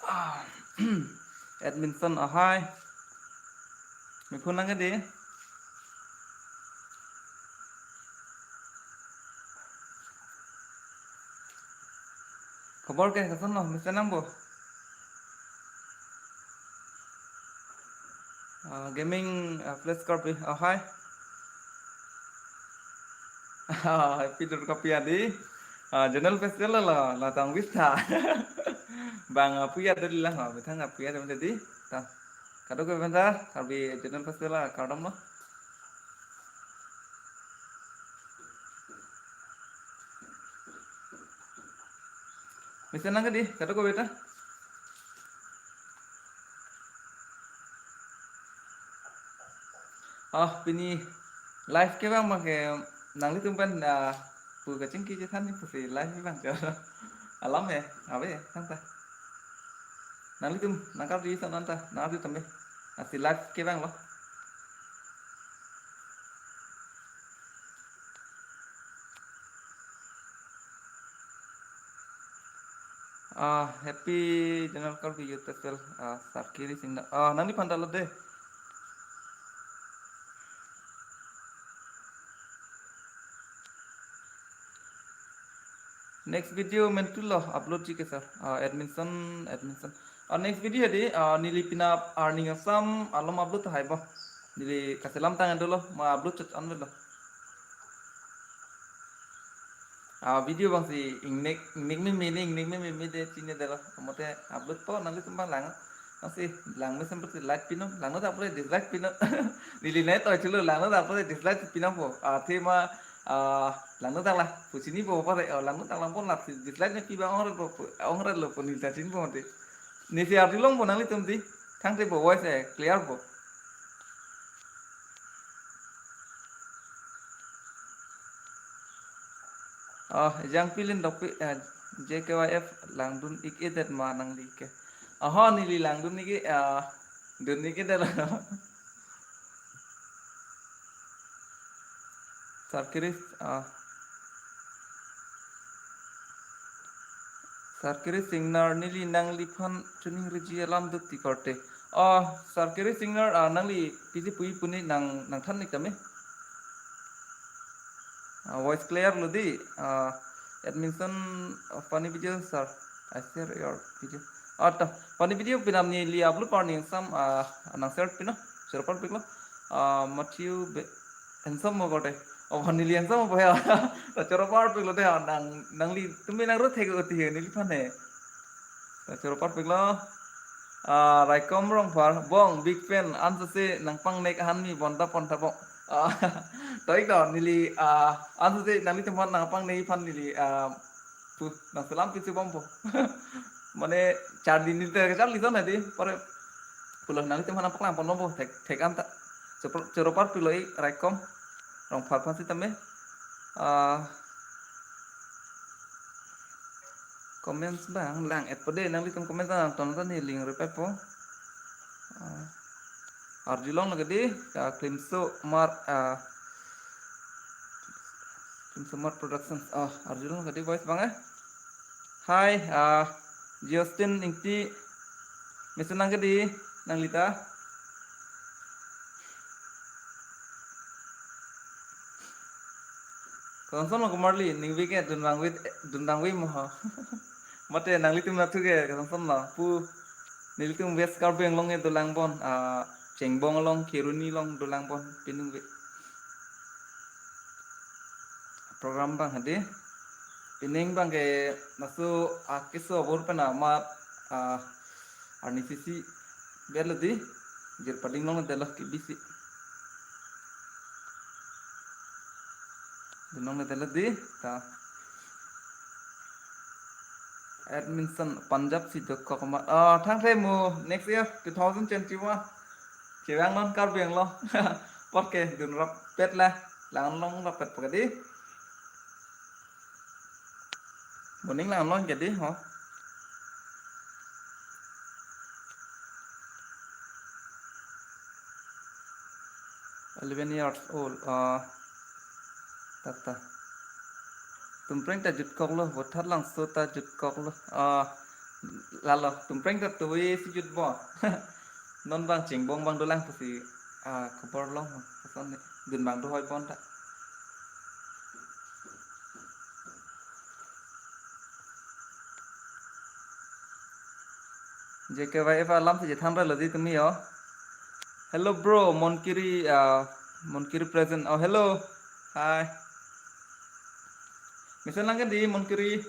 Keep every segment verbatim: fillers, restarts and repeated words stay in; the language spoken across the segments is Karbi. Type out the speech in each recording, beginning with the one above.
Ah, Edmondson, oh, hi. Mephu nang ke dei? Khobor ke, koson lo, mesen nang bo? Ah, gaming, ah, Flash Karbi, oh, hi. Ah, happy Durga Puja dei. Ah, Zonal Festival lo, la tang vista. Bang, ah, puja dei lang, ah, methang, ah, puja dei dei. Ta. Kadokave aphanta, Karbi Zonal Festival, ah, kardom lo. Mesen nang ke dei, kadokave ta. Oh, pini live kevang abang ke nanglitum pen, ah, pu kachingki chethan ni pusi live kevang ke. Alam he, ave, thangta. Nanglitum, nangkarju ason anta, nanglitum tame. Lasi live kevang lo. Ah, happy Zonal Karbi Youth Festival, ah, Sarkiri Singnar. Ah, nangliphan ta lo dei. Next video mentu lo upload ji ke sir. Ah, Edmondson, Edmondson. Ah, next video dei, ah, neli penap arni asam alom upload tahai bo. Neli kaselam tang dolo, ma upload chot an lo. Ah, video abang si ingnek, ingnek meme ni, ingnek meme dei chini dei lo. Mote upload po nanglitum abang lang. Lasi langme sempat si like pinon, langno ta apore dislike pinon. Neli ne to chulo, langno ta apore dislike pinon po. Ah, thema, ah, langno ta la, pu chini po apore, oh, langno ta lang po la, dislike ne pi abang ongre po, ongre lo po neli ta chin po mate. Neli si arjulong po nanglitum dei, thangte po voice, eh, clear po. Oh, Jangpilin dokpi, eh, J K Y F langdun ik-e det ma nangli ke. Oho, neli langdun ik-e, ah, dun ik-e det lo. Sarkiri, ah. Sarkiri Singnar neli nangliphan chuning riji alam duk ti korte. Oh, Sarkiri Singnar, ah, nangli pisi puji pu ni nang, nangthan ik tame. Ah, voice clear lo dei. Ah, Edmondson, ah, funny video, sir. I share your video. Ah, ta, funny video penap neli upload arni asam, ah, nang share pinon, share parpik lo. Ah, Matthew Be-, handsome mo korte. Oh, neli handsome mo ya. Ta choro parpik lo dei, ah, nang, nanglitum nang ro thek oti he, neliphan he. Ta choro parpik lo. Ah, Raikom Rongphar, bong, big fan, ansose nangpangnek ahan mi bonta ponta bong. Ah, to ik do, neli, ah, ansose nanglitum aphan nangpangnek aphan neli, ah, pu, nangselam pisu bompo. Mane, char din neli te, char lison hadi, pare, pulo nanglitum aphan nangpaklang pon bompo, thek, thek anta. Choro, choro parpik lo ik, Raikom Rongphar aphan sitame. Ah, comments abang lang-et po dei, nanglitum comments abang ton ton ni ling reply po. Ah, arjulong lagi dei, ah, Klimso Mar, ah, Klimso Mar Productions. Ah, arjulong lagi dei voice abang, eh. Hi, ah, Justin Ingti, mesen nang ke dei, nangli ta. Koson lo komarli, ningve ke dun vangve, dun vangve mo ho. Mate nanglitum nathu ke koson lo. Pu nelitum West Karbi Anglong ke dolang pon, ah, Chengbong along, Kheroni along dolang pon, piningve. Program abang hadi. Pining abang ke laso akeso abor pen amat, ah, arni sisi belo dei, jir pading long det lo ke bisi. Dun long det lo dei, ta. Edmondson, Punjab si dokok amat. Ah, thangthe mo, next year, two thousand twenty-one. Chevang non Karbi Anglong. Apot ke dun rappet la, lang long rappet po ke dei. Moning lang non ke dei, ho. Eleven years old. Ah, ta ta. Tumpreng ta jutkok lo, Vothatlangso ta jutkok lo. Ah, Lalo, tumpreng ta tuwe si jut bo. Non bang chingbong bang dolang pusi, ah, khobor long, puson ni, dun bang dohoi bon ta. J K Y F alam si chethan ra lo di tumi yo. Hello bro, Monkiri, ah, Monkiri present. Oh, hello. Hi. Mesen lang kan di Monkiri.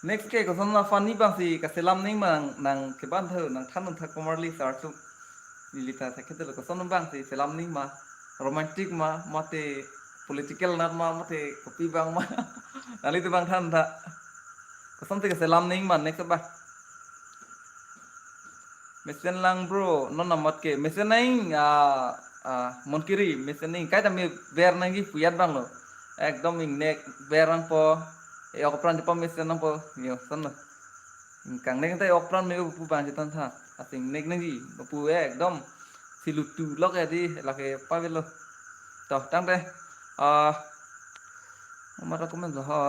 Next ke koson ma funny bang si kaselam ning ma nang, nang keban tho nang than nang thak komarli sar tu. Neli ta thak kedo koson bang si selam ning ma, romantic ma, mate political nat ma, mate kopi bang ma. Nangli tu bang than tha. Koson si kaselam ning ma next ba. Mesen lang bro, non amat ke. Mesen nang, ah, ah, Monkiri, mesen nang. Kaita me ber nangji puyat bang lo. Ekdom ingnek ber nangpo. E ok pran di pa mesen nangpo. Yo, son lo. Ingkang nek ta e ok pran me pu bang chethan tha. Asing nek nangji, pu ekdom. Silutu lok ya di, lake pa velo. Toh, tang deh. Ah, mara komen lo ho.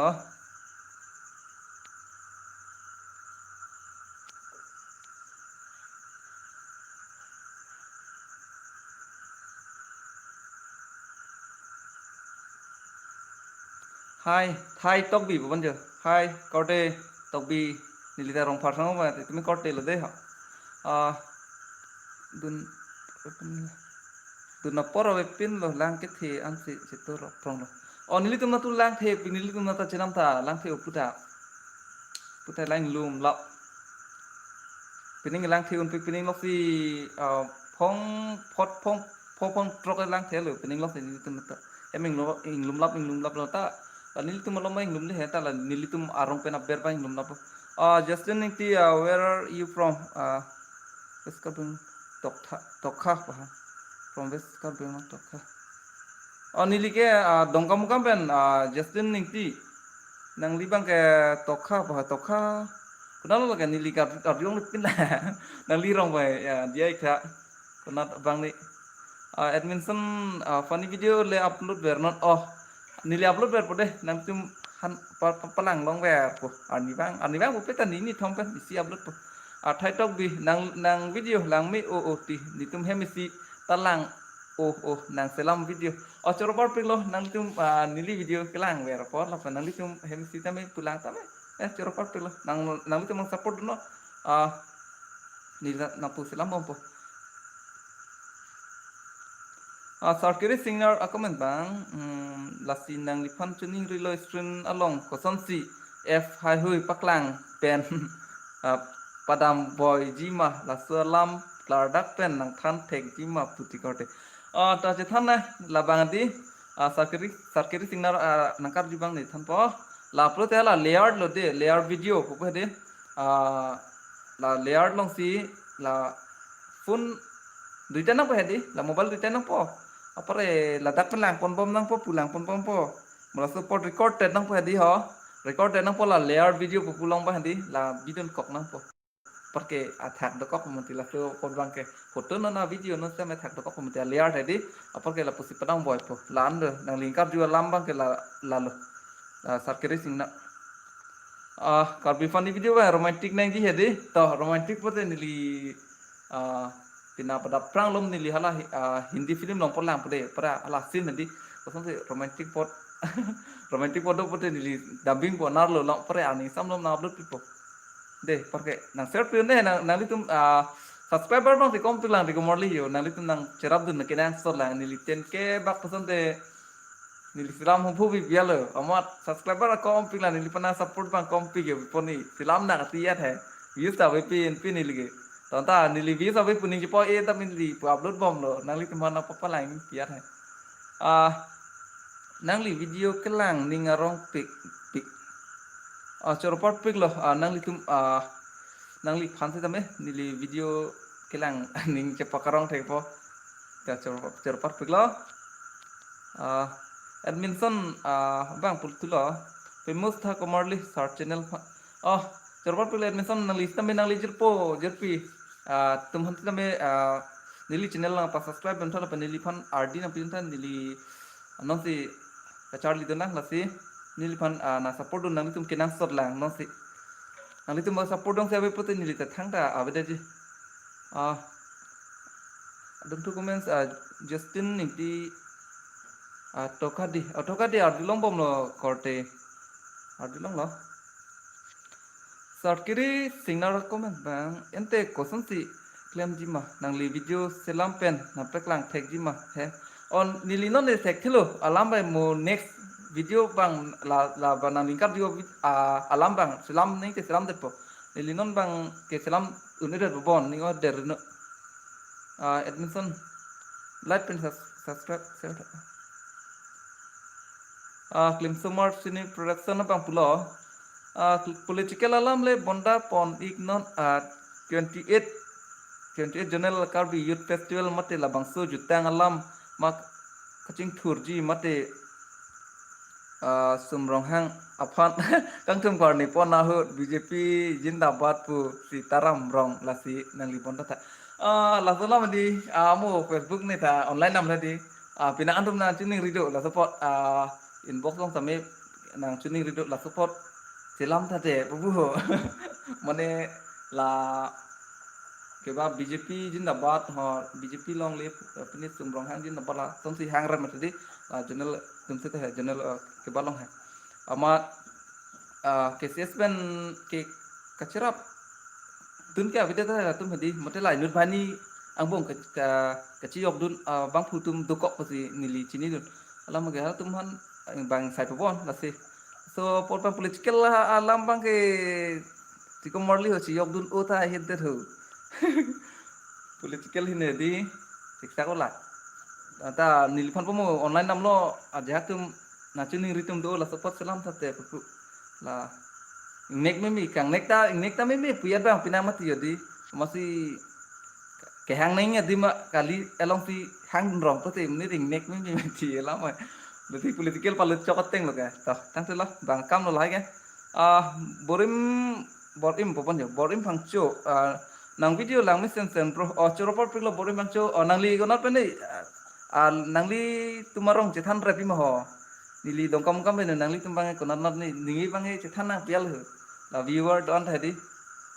Hi, hi, Tokbi, baphan jo. Hi, korte, Tokbi, neli ta Rongphar sang ba, tumi korte lo dei ha. Ah, dun, dun apor avepin lo lang kethe ansi chetur prong lo. Oh, nelitum natu langthe, nelitum nata chenam ta, langthe o puta. Puta lang lum lap. Pining langthe un pi pining loksi, ah, phong, phot phong, pho phong throk langthe lo, pining loksi nelitum ta. Em inglum, inglum lap, inglum lap lo ta. La nelitum malom inglum le he ta la nelitum arong pen aber ba inglum lap. Ah, Justin Ningti, ah, where are you from? Ah, West Karbi Anglong, Tokha, Tokha pa ha. From West Karbi Anglong, Tokha. Oh, neli ke, ah, Dongkamukam pen, ah, Justin Ningti. Nangli bang ke Tokha pa ha, Tokha. Konat lo ke neli Kar-, Karbi Anglong pin la. Nangli rong bai, ya, dia ikha. Konat bang ni. Ah, Edmondson, ah, funny video le upload ver non. Oh, neli upload verpo dei. Nangtum han pa, pa, palang long verpo. Arni bang, arni bang pupe ta nini thom kan isi upload po. Ah, Thai Tokbi, nang, nang video lang me o o ti. Nelitum hem isi ta lang o o nang selam video. Oh, choro parpik lo nangtum, ah, neli video kelang verpo. Lapen nanglitum hem isi ta me pulang ta me. Eh, choro parpik lo. Nang, nanglitum nang support no. Ah, neli na, napu selam bompo. Ah, Sarkiri Singnar a-comment bang, hmm, lasi nangliphan chuning rilo screen along kosonsi F haihui paklang pen, ah, padam boiji ma laso alam klardak pen nangthan thekji ma puti korte. Ah, ta chethan na labang di, ah, Sarkiri, Sarkiri Singnar, ah, nangkarju bang neli thanpo. La upload ya la layer lo dei, layer video pupe dei. Ah, la layer alongsi la phone duita nangpo hedi, la mobile duita nangpo. Apore ladak pen lang pon bom nangpo, pulang pon bompo. Mala support recorded nangpo hedi ho. Recorded nangpo la layer video pu pulang ba hedi, la bidun kok nangpo. Apor ke athak dokok mati laso pon bang ke photo non a video non seme thak dokok mati layer hedi. Apor ke lapusi padam boipo. La an do, nangli ingkarju alam bang ke la, lalo. Ah, Sarkiri Singnar. Ah, Karbi funny video ba romantic nangji hedi. To romantic pote neli, ah, pina pada prang lom neli hala hi-, ah, Hindi film long polang pote para hala scene hedi. Kosonsi romantic pot, romantic pot do pote neli dubbing po nar lo long pore ani sam lom na upload pipo. Dei, apor ke nang share piun dei, nang, nanglitum, ah, subscriber bang si kom pilang di komorli yo, nanglitum nang cherap dun na kenangsot lang, neli ten K bak pason te, neli selam hophu bi bialo, amat subscriber kom pilang, neli pana support bang kom pi ke poni, selam na kati ya the, views ta ve pin, pin neli ke. Tonta neli views ave puning jepo e ta neli pu upload bom lo, nanglitum hana papa lang pi ya the. Ah, nangli video kelang ning arong pik, pik. Ah, choro parpik lo, ah, nanglitum, ah, nangliphan si tame, neli video kelang ning chepakarong thekpo. Ta choro, choro parpik lo. Ah, Edmondson, ah, bang pultu lo. Famous tha komarli sar channel pha. Oh, Choro apor pik le admission nangli sitame nangli jirpo, jirpi. Ah, atum aphan sitame, ah, neli channel nangpa subscribe pen tha lapen neliphan ardi nangpi tha, neli anonsi kacharli dun lang, lasi neliphan, ah, nang support dun, nanglitum kenangsot lang anonsi. Nanglitum support dun si ave pute neli ta thangta avedetji. Ah, adung thu comments, ah, Justin Ingti, ah, Tokadi, ah, Tokadi ardi longbomlo korte. Ardi longlo. Sarkiri Singnar comment abang, ante kosonsi klemji ma, nangli video selam pen nangpaklang thekji ma he. O neli non le thekthelo, alam abang mo next video abang la, la abang nangli ingkar jo, ah, alam abang selam nangke selamdetpo. Neli non abang ke selam un-edetpo, bon ning-o der no. Ah, admission, like pen sus-, subscribe, share. Ah, Klimsomar Cine Production abang pulo. Ah, political alam le bonta pon-ik non, ah, twenty-eight, twenty-eight Zonal Karbi Youth Festival mate labangso jutang alam ma kachingthurji mate, ah, Sum Ronghang aphan kangthum karni pon ahut B J P zindabad pu Sitaram Rong, lasi nangli bonta tha. Ah, laso alam di, ah, mo Facebook ne ta online nam tha di. Ah, pini atum nangchiningri do, laso apot, ah, inbox along tame nangchiningri do, laso apot selam tha te, pu pu ho. Mane la keba B J P zindabad ho, B J P long live, eh, pini Sum Ronghang zindabad, lasonsi hang ram tha di, ah, Zonal atum seta he, Zonal, eh, keba long he. Amat, ah, K C S pen ke kacherap dun ke avedet ta atum hadi, mate la inut bani angbong ka, ka, kachiyok dun, ah, bangphu atum dokok pusi neli chinidun. Alam ke halatum aphan, ah, bang sai pabon lasi. So, apot abang political alam abang ke Tiko Morli ho chiyok dun-o tha ahin det ho. Political ahin di, siksa ko la. Ta neliphan po mo online namlo, ajahak atum nangchiningri atum do, laso apot selam tha te pu pu. La ingnek meme, kangnek ta, ingnek ta meme pu ya abang pini mati yo di. Masi kehang nang ya di ma kali alongsi hang rong pute mene ingnek meme mati alam ai. Berarti political palut chok ateng lo ke. Toh, tangte lo, bang akam lo lahai ke. Ah, Borim, Borim po pon jo, Borim Phangcho, ah, nang video langmesen sen bro. Oh, choro apor pik lo Borim Phangcho. Oh, nangli konat pen ni, ah, ah, nanglitum arong chethan rap-i ma ho. Neli Dongkamukam pen nanglitum abang konat nat ni, neli abang chethan nangpi al ho. La viewer don tha di.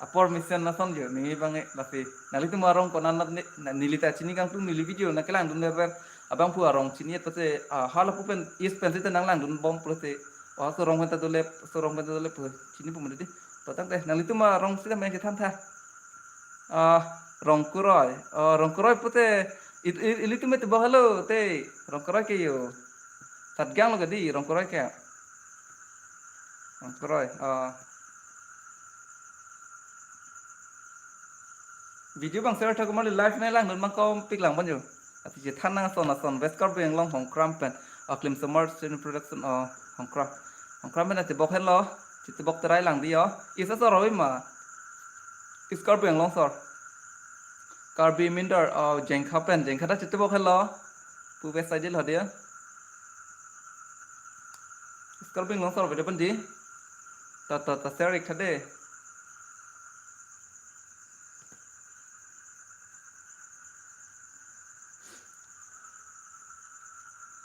Apor mesen ason jo, neli abang lasi. Nanglitum arong konat nat ni, na, neli ta chini kangtung, neli video nangkelang dun ber ber. Abangphu arong chini et pute, ah, hala pu pen, is pen seta nanglang dun bom pute. Oh, so rong pen ta dole, so rong pen ta dole pu, chinipo mati di. To tangte, nanglitum arong seta me chethan tha. Ah, Rongkoroi. Oh, Rongkoroi pute, it, it, ilitum me tebok helo, te, Rongkoroi ke yo. Satgang lo ke di, Rongkoroi ke. Rongkoroi, ah. Video abang share tha, Kumar live ne langdun abang kom pik lang pon jo. Ati chethan nang ason ason, West Karbi Anglong Hongkram pen. Ah, Klimsomar Cine Production, oh, Hongkram. Hongkram pen ati bok helo, chitebok terai lang di yo. Isa sor oi ma. East Karbi Anglong sor. Karbi Mindar, oh, Jengkha pen, Jengkha ta chitebok helo. Pu West side lo dia. East Karbi Anglong sor bede pen di. Ta, ta, ta share ik tha de.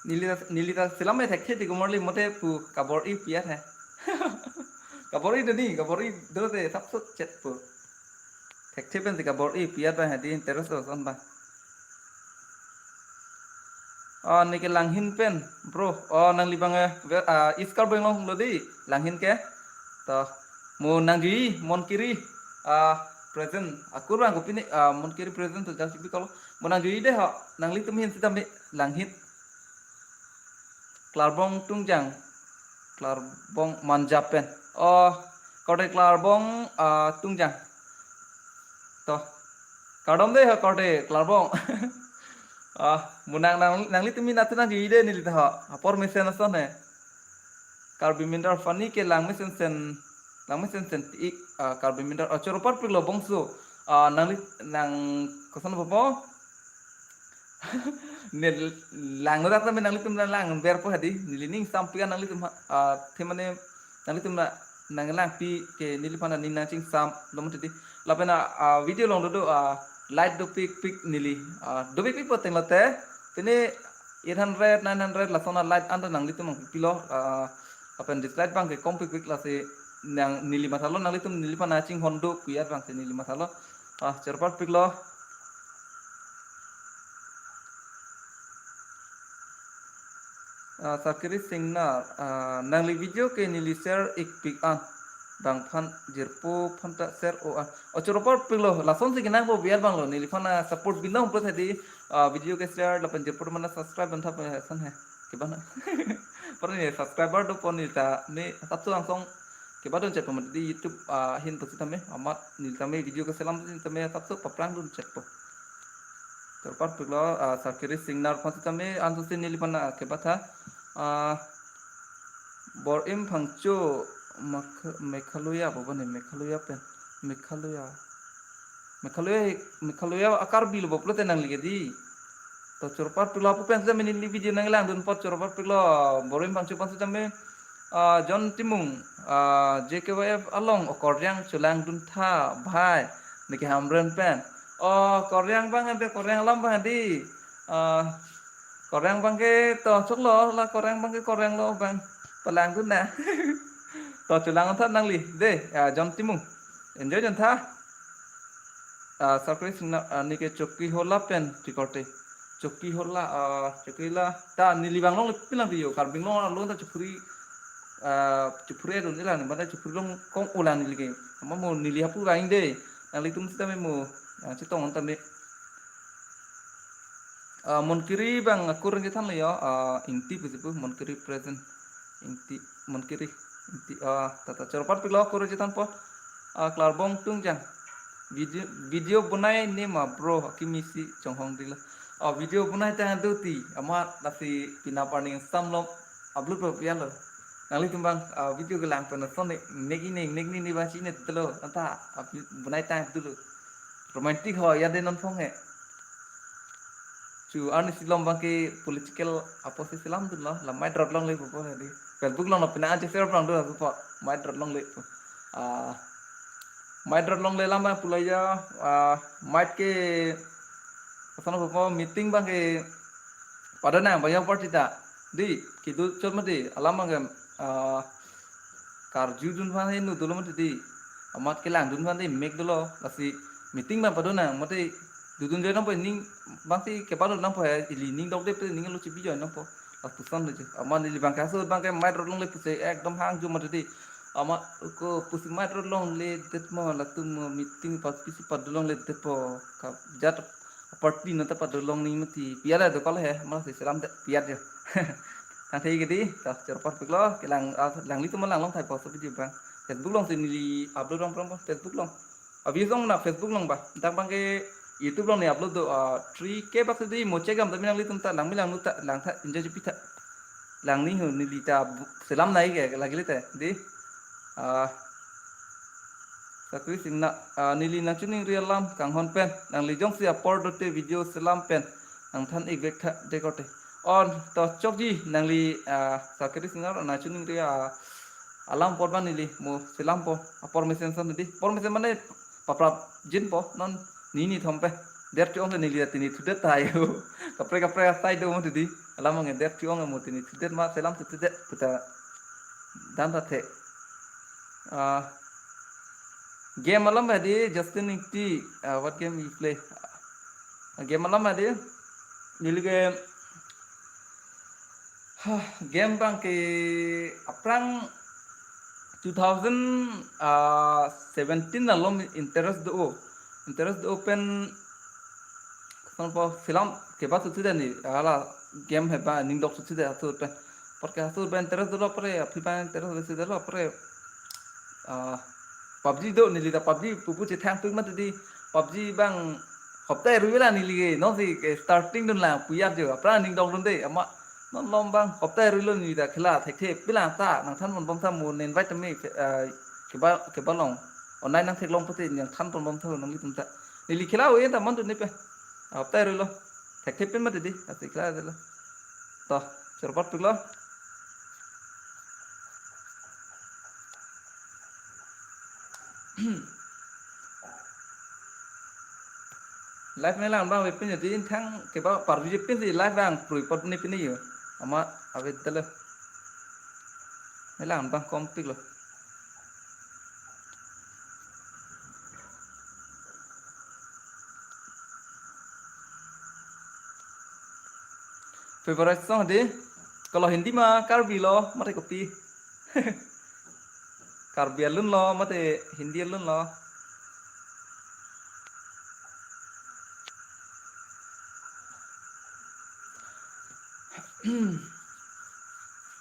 Neli ta, neli ta selam me thekthe Tiko Morli, mate pu kabor-i pi-at he. Kabor-i do ni, kabor-i do te thapsot chet pu. Thekthe pensi kabor-i pi-at ba hadi interest ason ba. Oh, neke Langhin pen, bro. Oh, nangli abang, eh, we-, ah, East Karbi Anglong lo di, Langhin ke. To, mo nangjuji, Monkiri, ah, present. Akur abang kopine, ah, Monkiri present to jang sipi kalo. Mo nangjuji de ho, nanglitum ahin sitame Langhin. Klarbong Tungjang. Klarbong Manja pen. Oh, korte Klarbong, ah, Tungjang. To. Kardom de ho korte Klarbong. Ah, mo nang, nang, nanglitum ahin nat nangjuji de neli ta ho. Apor mesen ason he. Karbi Mindar Phani ke langmesen sen, langmesen sen ti-ik, ah, Karbi Mindar, ah, choro apor pik lo bongso. Ah, nangli, nang koson popo. Ne lang dak tame nanglitum lang, lang berpo hadi. Neli ning sampian nanglitum ha, ah, the mane nanglitum na nanglangpi ke neliphan aning nangchingsam lo mati di. Lapen a, a video along dodo, a light dopikpik neli. A dopikpik po teng lote. Pini eight hundred, nine hundred lason a light anta nanglitum nangpilo. A lapen dislike abang ke kompikpik lasi nang neli mathalo, nanglitum neliphan nangchinghon do pu-et abang si neli mathalo. A chorparpiklo. Ah, Sakiri Singnar, ah, nangli video ke neli share ikpik an. Bang phan jirpo phan ta share o an. O chorparpiklo, lasonsi kenangpo biar bang lo. Neliphan nang support binong pulo tadi, ah, video ke share lapen jirpo mana subscribe bang thap san he. Kebana. Pernah ni subscriber do pon neli ta me satu langsung kebadun chat pon di YouTube, ah, ahin pusitame amat neli tame video keselam sitame satu paprang dun chat po. Chorparpiklo, ah, Sakiri Singnar phan sitame anso si neliphan nang kebatha. Ah, Borim Phangcho Mak-, Meghalaya, apa ni Meghalaya pen? Meghalaya. Meghalaya, Meghalaya a Karbi lo pulo te nangli ke di. To chorparpiklo, lapu pen sitame neli video nanglangdun apot chorparpiklo, Borim Phangcho phan sitame, ah, John Timung, ah, J K Y F along o Koryang chelangdun tha bhai, neke Hamren pen. O Koryang abang ante Koryang alam abang di. Ah, Koryang abang ke to choklo, la Koryang abang ke Koryang lo abang palangdun na. To chelang tha nangli de, ah, John Timung. Enjoy dun tha. Ah, Sakiri Singnar, ah, neke Chokihola pen chikorte. Chokihola, ah, Chokihola. Ta neli bang longle pilang video. Karbi Anglong along ta chupuri, ah, chupuri dun ilang, mane chupuri along kong ulang neli ke. Ama mo neli hapu raing de. Nanglitum sitame mo, ah, chetong tame. Ah, Monkiri abang akur ngethan le yo, ah, Ingti pusi pu, Monkiri present. Ingti, Monkiri, Ingti, ah, tata chorparpiklo akur chethan po. Ah, Klarbong Tungjang. Video, video bonai ne ma bro, akimi si chonghong dilo. Ah, video bonai ta duty, amat lasi penap arni ingsamlo upload po pialo. Nanglitum abang, ah, video kelang pen son ne, nek ini, nek ini, ne ba chine telo, anta, ah, bonai ta dulu. Romantic ho, ya de non phong he. Chu arni silom abang ke political apot si selamdunlo, la mic rot longle pupo di. Facebook along lo pina anje share plang do pupo, mic rot longle pu. Ah, mic rot longle alam abang pulo ya, ah, mic ke, koson pupo, meeting abang ke padonang abang yo party ta. Di, kedo chot mati, alam abang ke, ah, karjudun aphan henu dolo mati di. Amat kelangdun aphan di mek dolo, lasi meeting abang padonang, mati dodun joi nangpo, ning abang si kepado nangpo he, ili ning dokde pe ning lo chibi joi nangpo. Lapuson lo je. Ama neli abang ke aso abang ke mic rot longle pusi ekdom hang jum mati di. Ama ko pusi mic rot longle det mo, latum mo meeting pas pisi pado longle det po. Kap jat party nata pado long ni mati. Piala do kal he, ma si selam det piat je. Tangte ke di, ta chorparpiklo, kelang, ah, langlitum lang long thai po so video abang. Facebook along si neli upload long pram po, Facebook along. Abi song na Facebook along ba. Dak abang ke YouTube along ne upload do, ah, three K bak si di mo chegam ta mi nanglitum ta lang mi lang nu ta lang tha enjoy jepi tha. Lang ni hu neli ta bu-, selam nai ke lagi le ta di. Ah, Sakiri Singnar, ah, neli nangchiningri alam kanghon pen, nangli jongsi apor dote video selam pen nangthan ik vek tha de korte. On to chokji nangli, ah, Sakiri Singnar nangchiningri, ah, alam apor abang neli mo selam po, apor mesen son di. Apor mesen mane paprap jin po, non nini thom pe. Der chu-ong ke neli tini thudet ta ayo. Kaprek kaprek asai do mo di. Alam abang der chu-ong mo tini thudet ma selam thudet puta dan ta the. Ah, game alam di, Justin Ingti, ah, what game you play? Ah, game alam di, neli ke, ha, game abang ke aphrang two thousand, ah, seventeen along interest do, interest do pen, koson po selam keba susi de ni, hala game he ba ning dok susi de aso pen. Apor ke aso pen interest dolo apor, aphi pen interest susi dolo apor, ah, PUBG do neli ta PUBG pupu chethang tuk mati di PUBG abang hopta rui la neli ke, non si ke starting dun lang pu-et jo, aphrang ning dokdun de, ama non malom abang hopta rui lo neli ta khela thekthe pilang ta nangthan ponbom tha mo ne invite me, ah, keba, keba long online nangtheklong pusi nangthan ponbom tha nanglitum ta. Neli khela o-en ta man dun ni pe. Hopta rui lo. Thekthe pin mati di, lasi khela delo. To, chorparpiklo. Live nanglang abang avepin, jadi thang keba parvi jepin si live abang prui pot ni pini yo. Amat avedetlo. Nanglang abang kompik lo. Favorite song di, kalau Hindi ma Karbi lo, mate kopi. Karbi alun lo, mate Hindi alun lo.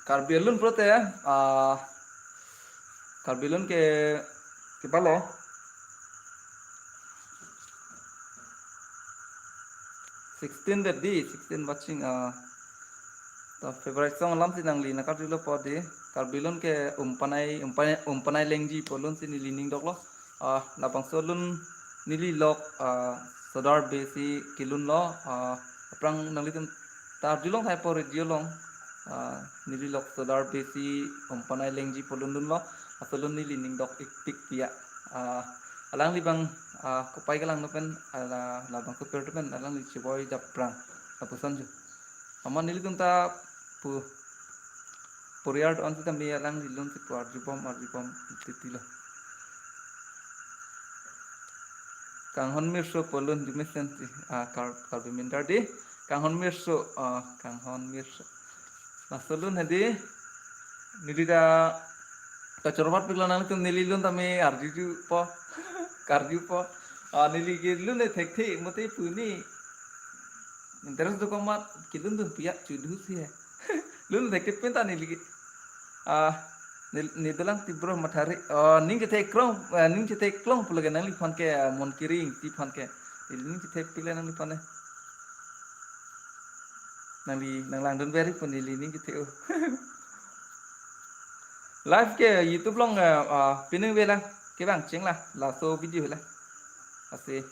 Karbi alun pulote, ah, Karbi alun ke, ke palo. Sixteen de di, sixteen watching, ah, to favorite song alam si nangli nangkarjulo po di, Karbi alun ke Umpanai, Umpanai, Umpanai Lengji pu alun si neli ning doklo. Ah, labangso alun neli lok, ah, Sardar Bey si kelun lo, ah, aphrang nanglitum ta arjulong thai po radio along, ah, neli lok Sardar Bey si Umpanai Lengji pu alun dunlo, laso alun neli ning dok ikpik pia. Ah, alangli abang, ah, kopai kelang pen, ala, labangso per pen alangli chiboi dap prang, lapuson jo. Amat nelitum ta pu, puriar do-an sitame alangli alun si pu arjubom, arjubom titi lo. Kanghon Mirso pu alun di mesen si, ah, Kar-, Karbi Mindar di. Kanghon Mirso, ah, Kanghon Mirso. Laso alun hedi, neli ta kachorpat piklo, nangtum neli alun tame arjuju po, karju po. Ah, neli ke alun ne thekthe, mate pu ni interest do komat kelun dun pia chudu si he. Alun thekthe pen ta neli ke. Ah, neli, neli dolang Tibro Mathare. Oh, ning chetheklong, ah, ning chetheklong pulo ke nangliphan ke, ah, Mon Kering ti phan ke. Neli ning chethek piklo nangliphan ne. Nangli nanglangdun beri pu neli ning kethe-o. Live ke YouTube along, eh, ah, pining vela kevang cheng la, laso video la. Lasi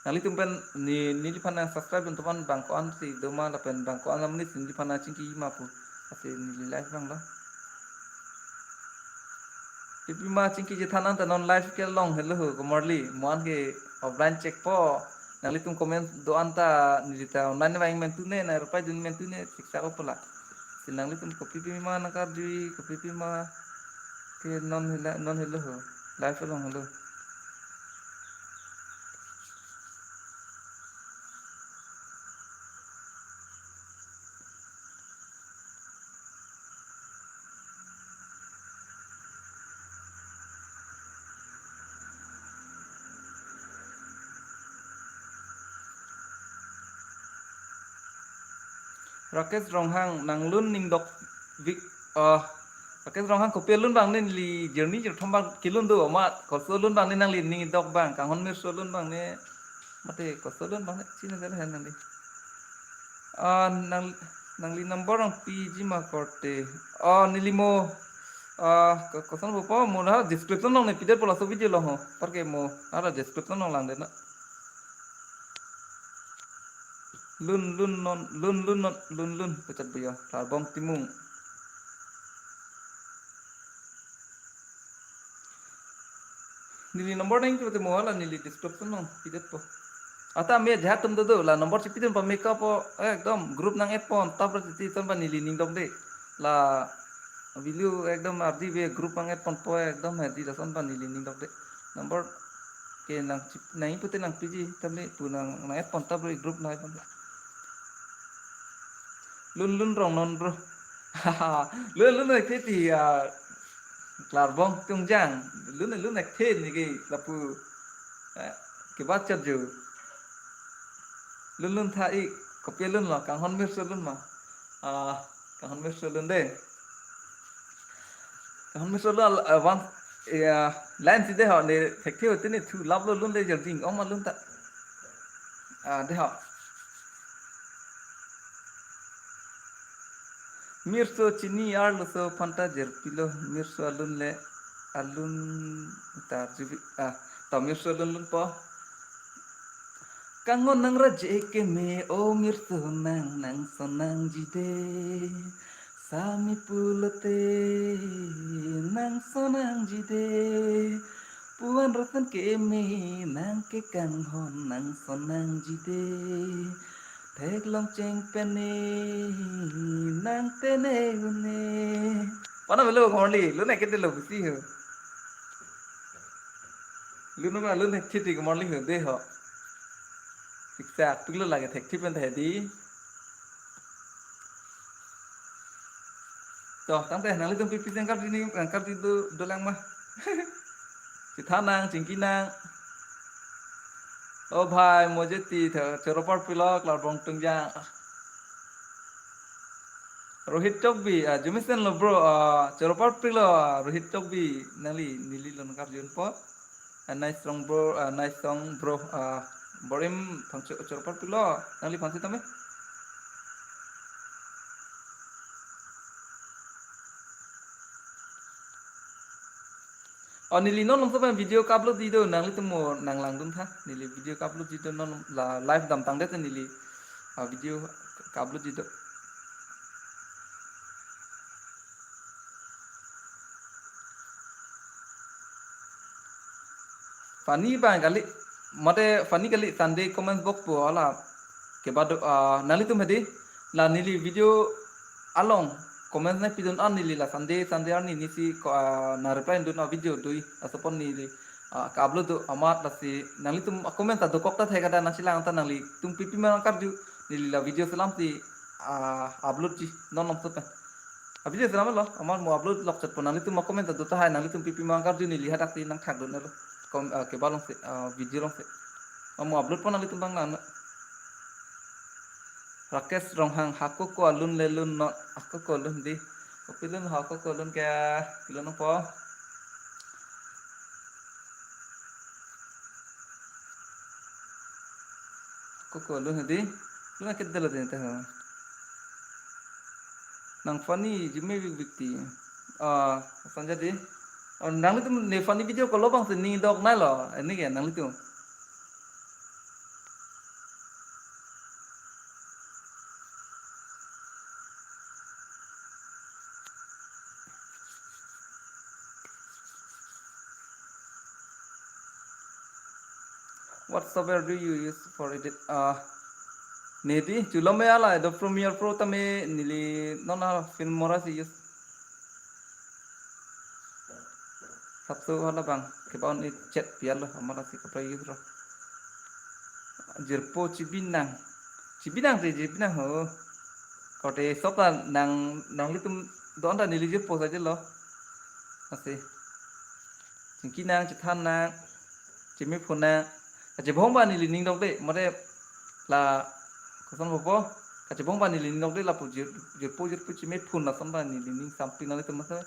nanglitum pen ne, neliphan nang subscribe dun toman bang ko-an si doma lapen bang ko-an amonit si neliphan nang chingki ma pu. Lasi neli live vanglo. Pipima chingki chethan nang ta non live ke long helo ho, komarli, mo-an ke offline check po. Nanglitum comment do-an ta neli ta online vang mentu ne, na rupai dun mentu ne, siksa ko pula. Si nanglitum kopi pima nangkarju, kopi pima ke non hela, non helo ho. Live along helo. Rakesh Ronghang, nang alun ning dok vik, ah, Rakesh Ronghang kopi alun bang ne, neli journey jothom bang kelun do, amat koso alun bang ne nangli ning dok bang, Kanghon Mirso alun bang ne, mate koso alun bang ne, chini dala hen nangli. Ah, nang, nangli number nangpiji ma korte. Ah, neli mo, ah, ko-, koson pupo, mo na description along ne pidet po laso video along ho. Anparke mo, ara description along langdet na. Lun lun non, lun lun non, lun lun, pechat buya, Klarbong Timung. Neli number nang kete mo la neli description along pidet po. Ata me ajat atum dodo la number chipidun pa make up po, eh, ekdom group nang-add pon, tapra titi ason pa neli ning dokde. La video ekdom ardi ave group nang-add ponpo, ekdom ardi lason pa neli ning dokde. Number ke nang chip, nang pute nangpiji, tame pu nang, nang-add pon tapra group nang-add pon. Lun lun rong non bro. Lun lun ek ti, ah, Klarbong Tungjang. Lun lun ek the neke lapu, eh, kebat chat jo. Lun lun tha ik, kopi alun lo, Kanghon Mirso alun ma. Ah, Kanghon Mirso alun de. Kanghon Mirso alun, ah, one, ya, line si de ho, ne thekthe ho, tini thu lap lo alun de jor ding, ong ma alun ta. Ah, de ho. Mirso chini arloso aphanta jer pilo, Mirso alun le, alun ta jubi, ah, ta Mirso alun lun po. Kanghon nangraje keme, o Mirso nang, nang sonang jide. Sami pulote, nang sonang jide. Puan rotan ke eme nang ke kanghon nang sonang jide. Theklong cheng pene nang tene une. Pana melo ngorli, lu na kete lo busi ho. Lu no ma lu na kete ngorli ho de ho. Siksa piglo lage thek thip pen thedi. To, tangte nanglitum pipi jengkar dini, jengkar di do, dolang ma. Chithanang, chingkinang. O bhai, mujhe ti tha, choro parpilo, klarbong tungjang. Rohit Chokbi, ah, jumisen lo bro, ah, choro parpilo, ah, Rohit Chokbi, nangli, neli lo nangkarjunpo. Ah, nice song bro, ah, nice song bro, ah, borim thangcho choro parpilo, nangli phansi tame. Oh, neli non longso pen video ka-upload di do, nanglitum mo nanglangdun tha, neli video ka-upload di do non la live damtang det neli, ah, video ka-upload di do. Funny bang kali, mate funny kali Sunday comments box pu hala kebado, ah, nanglitum hedi la neli video along comments nangpidun an neli la Sunday, Sunday arni nisi ko, ah, nang reply dun a video dui asopon neli, ah, ka-upload do amat lasi nanglitum a comments ta dokok ta thek ada nangchelang ta nanglitum pipi ma nangkarju neli la video selam si, ah, upload ji non longso pen. A video selam lo, amat mo upload lok chet pon nanglitum ma comment do tahai nanglitum pipi ma nangkarju neli hadak si nangthakdun lo. Kom, ah, keba longsi, ah, video longsi. Mo upload pon nanglitum bang lang. Rakesh Ronghang, hako ko alun le lun no, hako ko alun di. Kopi lun hako ko alun ke, pilun po. Koko lo hedi. Lo na kedelo din te ho. Nang funny jime big big ti. Ah, sanja di. Oh, nanglitum ne funny video ko lo bang si ning dok nai lo. Ini ke nanglitum. What software do you use for edit? Ah, neli chulom me ala do Premiere Pro tame neli non a Filmora si use. Sapso hala bang kebaon i chat pial lo amara si kapra use ro. Jirpo chibinang. Chibinang te chibinang ho. Kote sop ta nang nanglitum do-an ta neli jirpo saja lo. Asi. Chingkinang, chithannang, chimiphunang. Kachebong ba neli ning dok de, mare la koson popo. Kachebong ba neli ning dok de lapu jir, jirpo jirpo chimiphun lason ba neli ning samping nanglitum masa.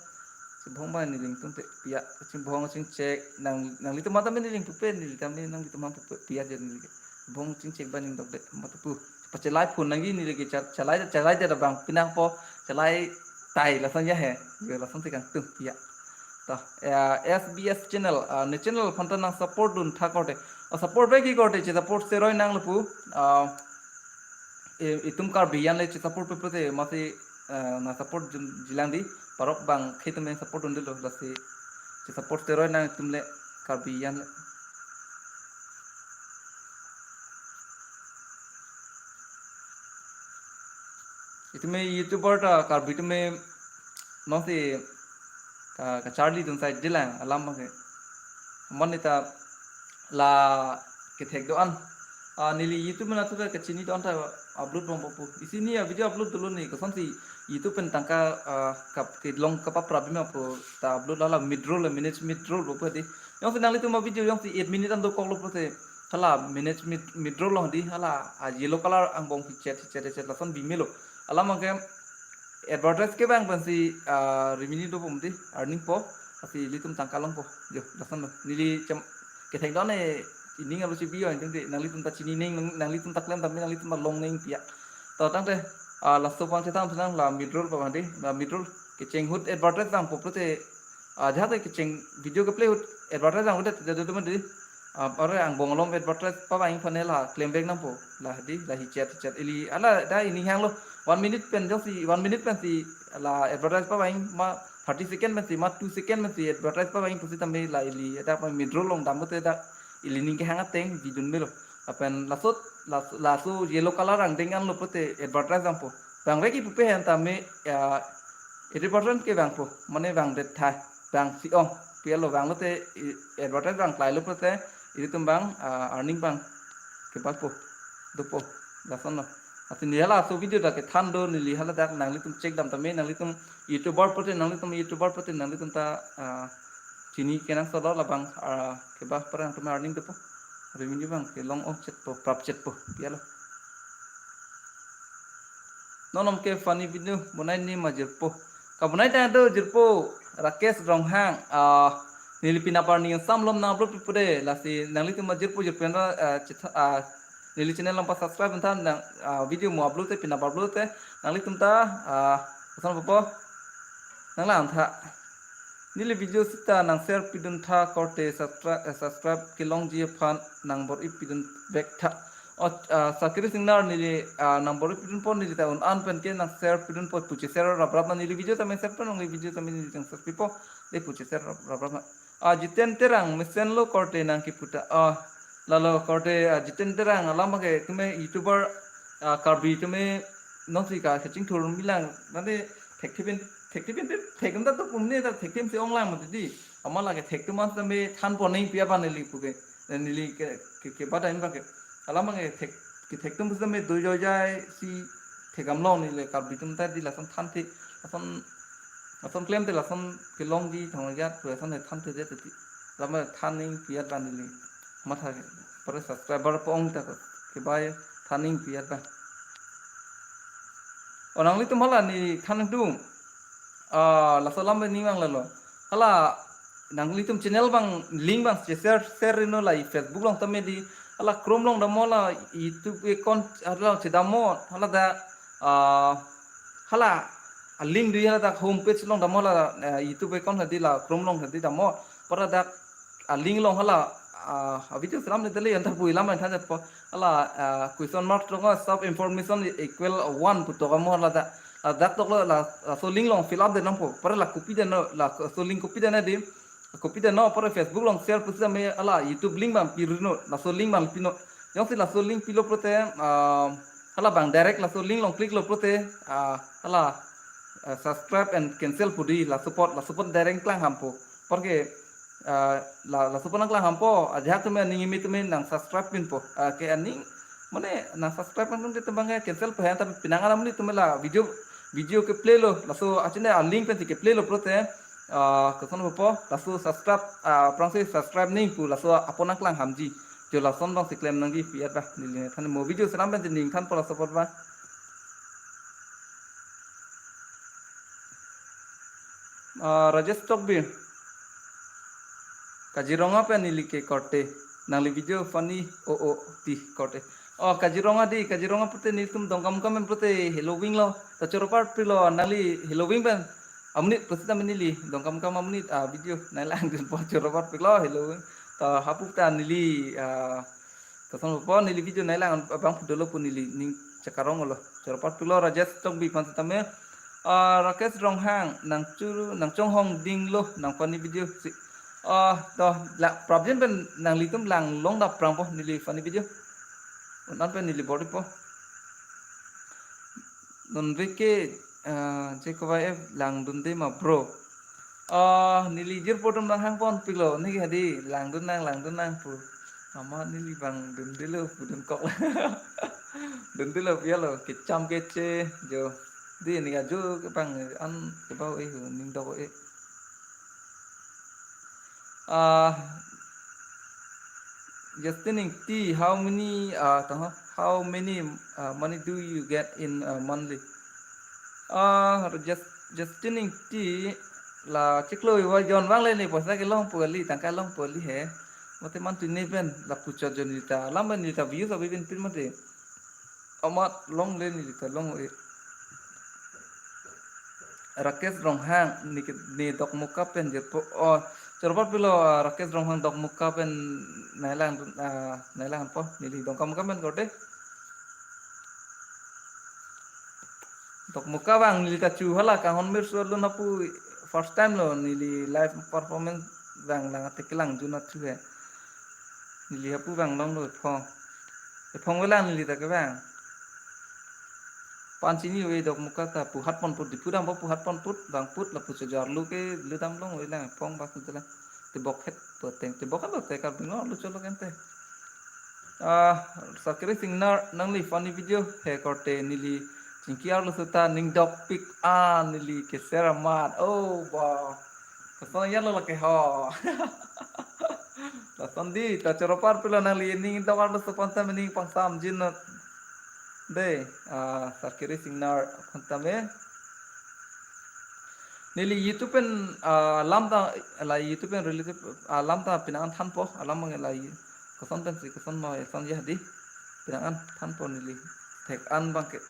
Chebong ba neli ning tum te pia, chebong chingchek, nang, nanglitum mata me neli ning pupe, neli tam ne nanglitum ham pupe, pia je neli. Bong chingchek ba ning dok de, mata pu. Pachelai phun nangji neli ke cha-, chalai, chalai jada bang pinang po, chalai tai lason ya he. Yo lason si kangtung pia. To, ya, S B S channel, ah, ne channel aphan ta nang support dun tha korte. Ah, support bagi korte, che support seroi nang lapu. Ah, e, itum Karbi an le che support pe pe te, masi, ah, nang support jun-, jilang di, parok bang, khe itum yang support dun de lo, lasi, che support seroi nang itum le, Karbi an le. Itum me YouTuber ta Karbi itum me non si ka, kacharli dun sai jilang alam bang ke. Mon neta la kethek do-an. Ah, neli YouTube mena tu kachini do-an ta upload bom popo. Isi ni a video upload dolo ni koson si YouTube pen tangka, ah, kap, kelong kapaprap bima po ta upload lala mid-roll, manage mid-roll popo di. Jongsi nanglitum a video jongsi eight minute an dokok lo pote. Hala manage mid, mid-roll lo di hala a yellow color angbong hichet hichet hichet lason bimelo. Alam bang ke advertise ke bang pensi, ah, revenue do pom di earning po. Asi ilitum tangka long po. Jo, lason lo. Neli chem kethek do-an ne ining alo chibi yo ining di nanglitum ta chini neng nang, nanglitum ta klem tame nanglitum ta long neng pia. To tangte, ah, laso pang chetang tenang la mid-roll pa bang di, la mid-roll kecheng ahut advertise bang po pote, ah, jahate kecheng video keplay ahut advertise bang udet jadu teman di. Ah, ore angbong alom advertise pa bang panel ha klem bag nang po. La di, la hichet hichet ili ala da ini hang lo. One minute pen jongsi, one minute pensi la advertise pa bang ma thirty second pensi ma two second pensi advertise pavang pusitame la ili dak pa midro long dam te dak ili ning kehang ateng bidun melo. Lapen laso, laso, laso yellow color angdeng anlo pulote advertise vangpo. Vangve kipu pen tame, ah, eighty percent ke vangpo. Mane vangdet thai, vangsi ong. Pi alo vanglote i-, advertise vangklai lo pulote ilitum abang, ah, earning abang kepakpo, dopo, lasonlo. Ati neli halaso video dak kethan do, neli hala dak nanglitum check dam tame, nanglitum YouTuber pulote, nanglitum YouTuber pulote, nanglitum ta, ah, chini kenangsotlo labang, ah, keba parang tame earning dopo. Revenue abang kelong ong chetpo, prap chetpo, pi alo. Non non ke funny video bonai ni ma jirpo. Kabonai ta do jirpo Rakesh Ronghang, ah, neli pini apar ning samlom nang upload pipo de, lasi nanglitum ma jirpo jirpo ra, ah, chitha-, ah, neli channel along pa subscribe tha nang, ah, video mo upload te pini apar upload te nanglitum ta, ah, koson popo nanglang tha. Neli video sita nang share pidun tha korte subscribe, eh, subscribe kelongji aphan nang bor-i pidun vek tha. O, ah, Sakiri Singnar neli, ah, nang bor-i pidunpo neli ta un an pen ke nang share pidunpo pu che share raprap ma neli video tame share pen neli video tame neli tang share pipo de pu che share raprap ma. Ah, Jiten Terang mesenlo korte nang kipu ta. Ah, lalo korte, ah, Jiten Terang alam ke tame YouTuber, ah, Karbi tame nongsi ka kachingthur milang mane thekthipin thekthipin thek ta to pumne ta thekthipin si onglang mati di. Amat lake thektum an tame thanpo neng pi abang neli puke. Neli ke, ke, kebadai abang ke. Alam abang ke thek, kethektum pusitame dojoijai si thekdam long neli Karbi atum ta di lason thanthe, lason, lason klemthe lason kelongji thang jat pu lason thanthe det ti. Alam than neng pi abang neli matha ke. Para subscriber po ong ta ko. Kebai than neng pi abang. O nanglitum hala neli than nangdung. Ah, laso alam pen ning vang lalo. Hala nanglitum channel abang link abang share share ri non la Facebook along tame di. Hala Chrome along damlo la YouTube account hala chedamlo hala dak, ah, hala a link di hala dak home page along damlo la, eh, YouTube account hadi la Chrome along hadi damlo. Para dak a link along hala, ah, a video selam le dele anta pu ilam anta jat po. Hala, ah, question mark tong self information equal one pu tokmo hala dak. Ladak toklo la, laso link along fill up det nangpo. Para la copy det non, laso link copy det non di. Copy det non para Facebook along share pusitame hala YouTube link abang piri non, laso link abang pi non. Jongsi laso link pilo pulote, ah, hala abang direct laso link along click lo pulote, ah, hala, ah, subscribe and cancel pu di laso apot, laso apot direct klang hampo. Porke, ah, la, laso apot nang klang hampo, ajahak tame aning imi tame nang subscribe pinpo. Ah, ke aning, mane nang subscribe nangtum te tebang ke cancel po he, tapi penang alam ni tame la video, video ke play lo, laso achine a link pensi ke play lo pulote, ah, koson popo, laso subscribe, ah, aphrangsi subscribe neng pu laso apot nang klang hamji. Jo lason abang si klem nangji pi abang neli than mo video selam pensi ning thanpo laso apot abang. Ah, Rajesh Tokbi. Kaziranga pen neli ke korte. Nangli video funny o o ti korte. Oh, Kaziranga di, Kaziranga pulote nelitum Dongkamukam pen pulote Halloween lo. Ta choro apar pilo nangli Halloween pen. Amonit pusitame neli Dongkamukam amonit, ah, video nanglang dunpo choro apar pilo Halloween. Ta hapu ta neli, ah, koson popo neli video nanglang abang pu dolo pu neli ning chakarong lo. Choro apar pilo Rajesh Tokbi aphan sitame. Ah, Rakesh Ronghang nangchuru nangchonghong dinglo nang funny video si. Ah, to la problem pen nanglitum lang long dap prangpo neli funny video. Un an pen neli bor-ipo. Non veke, ah, J K Y F langdunde ma bro. Ah, neli jirpo atum nang hangpon pilo, neke hadi langdun nang, langdun nang pu. Amat neli abang dundelo pu dunkok. Dundelo pi alo, kecham keche, jo. Di neke ajo ke abang an kebau eh, ning dok eh. Ah, Justin Ingti, how many, ah, tang, how many, ah, money do you get in, ah, monthly? Ah, Jus-, Justin Ingti, la chiklo iwa jon vangle ne poisa kelong pu kali, tangka long pu kali he. Mate man tu ne pen, lapu chot jo neli ta, alam pen neli ta views abi pen pin mate. Amat longle neli ta long eh. Rakesh Ronghang ne ke, ne Dokmoka pen jirpo. Oh, choro apar pilo, ah, Rakesh Ronghang Dokmoka pen nanglang, ah, nanglang po neli Dongkamukam pen korte. Dokmoka abang neli ta chu hala kanghon mir so lun hapu First time lo neli live performance vanglang, ate kelang jun athu he. Neli hapu vanglonglo ephong. Ephong avelang neli ta kevang. Panchini ave Dokmoka ta puhat pon put, Diphu dampo puhat pon put, vang put lapu chojor lo ke le damlong avelang ephong bak tu lang. Tebok het to teng, tebok het to te Karbi lo lo cholo kente. Ah, Sarkiri Singnar nangli funny video he korte, neli chingki arlo seta ning dok pik a neli keser amat. Oh, ba. Koson ya lo lake ho. Lason di, ta choro par pilo nangli ning dok arlo sepan ta mening pangsam jin not. De, ah, Sarkiri Singnar aphan tame. Neli YouTube pen, ah, alam ta, la YouTube pen related, ah, alam ta pinangan thanpo, alam abang la, koson pensi, koson ma, eson ya di, pinangan thanpo neli, thek an abangke.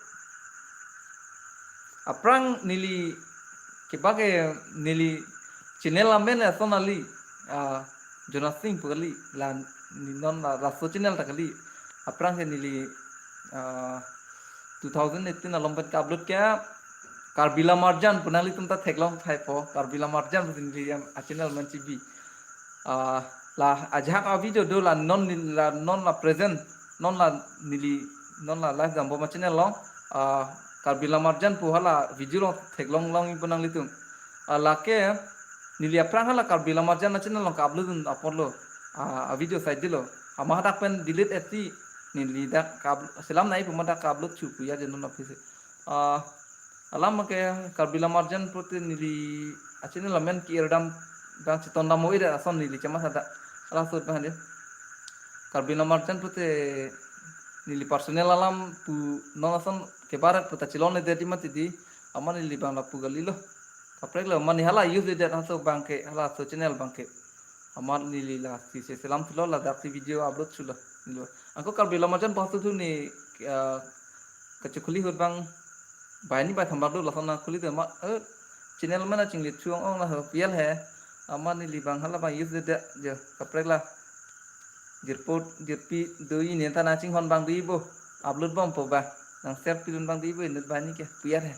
Aphrang neli, kebak ke neli channel amen eson kali, ah, Jonas Sing pu kali, la, ni non la, laso channel ta kali, aphrang ke neli, ah, two thousand eighteen along pen ke-upload ke Karbi Lamarjan pu nanglitum ta theklong thaipo, Karbi Lamarjan pu neli a-channel amen chibi. Ah, la ajahak a-video do la non ni la non la present, non la neli, non la live dambom a-channel along, ah, Karbi Lamarjan pu hala video along theklong longji pu nanglitum. Ah, lake neli aphrang hala Karbi Lamarjan a-channel along ke-upload dun apotlo, ah, a-video side dilo. Amat hadak pen delete etsi neli dak ke-up-, selam nai pu amat dak ke-upload chu pu ya je non office. Ah, alam ke Karbi Lamarjan pulote neli a-channel amen ke-ir dam bang chiton dam oi da ason neli chama sada. Ala sot bang de. Karbi Lamarjan pulote neli personal alam pu non ason kebarak puta chilon de di mati di. Amat neli bang lapu kali lo. Kaprek lo mane hala use de haso abangke, halaso channel abangke. Amat neli lasi se selam thulo, ladak si video upload thulo. Nilo. Anke Karbi Lamarjan pu aso thu ne, ah, kachokuli ahut abang bai ni bai thambak do lason nangkuli te amat, eh, channel amen chinglit chu ong ong la ho pial he. Amat neli bang hala abang use de de je kaprek la. Jirpo, jirpi do-i ne ta nangchinghon abang do-i bo. Upload bompo ba. Nang share pidun abang do-i bo inut bai ni ke pial he.